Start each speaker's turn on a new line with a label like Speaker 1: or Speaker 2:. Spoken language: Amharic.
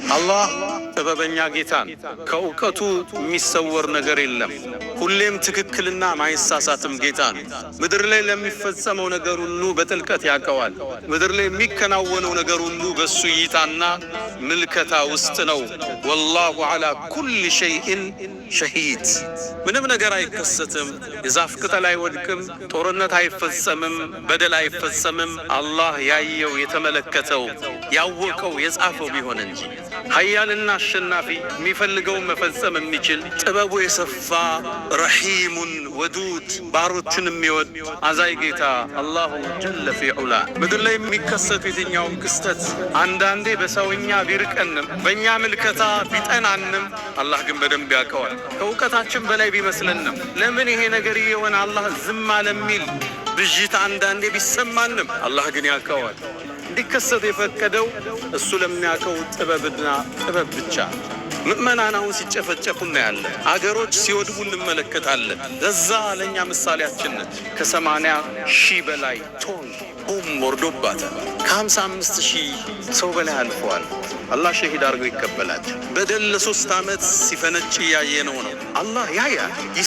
Speaker 1: አላህ ጥበበኛ ጌታ ነው። ከእውቀቱ የሚሰወር ነገር የለም። ሁሌም ትክክልና ማይሳሳትም ጌታ ነው። ምድር ላይ ለሚፈጸመው ነገር ሁሉ በጥልቀት ያውቀዋል። ምድር ላይ የሚከናወነው ነገር ሁሉ በሱ እይታና ምልከታ ውስጥ ነው። والله على كل شيء شهيد። ምንም ነገር አይከሰትም። የዛፍ ቅጠል አይወድቅም። ጦርነት አይፈጸምም። በደል አይፈጸምም። አላህ ያየው፣ የተመለከተው፣ ያወቀው፣ የጻፈው ቢሆን እንጂ። ሀያልና አሸናፊ፣ የሚፈልገውን መፈጸም የሚችል፣ ጥበቡ የሰፋ፣ رحيم ودود፣ ባሮችን የሚወድ አዛኝ ጌታ الله جل في علاه። ምድር ላይ የሚከሰቱ የትኛውም ክስተት አንዳንዴ በሰውኛ ቢርቀንም፣ በእኛ ምልከታ ቢጠናንም፣ አላህ ግን በደንብ ያውቀዋል። ከእውቀታችን በላይ ቢመስለንም፣ ለምን ይሄ ነገር እየሆነ አላህ ዝም አለ የሚል ብዥታ አንዳንዴ ቢሰማንም፣ አላህ ግን ያውቀዋል። እንዲከሰት የፈቀደው እሱ ለሚያውቀው ጥበብና ጥበብ ብቻ። ምእመናን አሁን ሲጨፈጨፉ እናያለን። አገሮች ሲወድሙ እንመለከታለን። ለዛ ለእኛ ምሳሌያችን ነች። ከ80,000 በላይ ቶን ቦምብ ወርዶባታል። ከ55,000 ሰው በላይ አልፈዋል። አላህ ሸሂድ አድርገው ይቀበላቸው። በደል ለ3 ዓመት ሲፈነጭ እያየነው ነው። አላህ ያያል።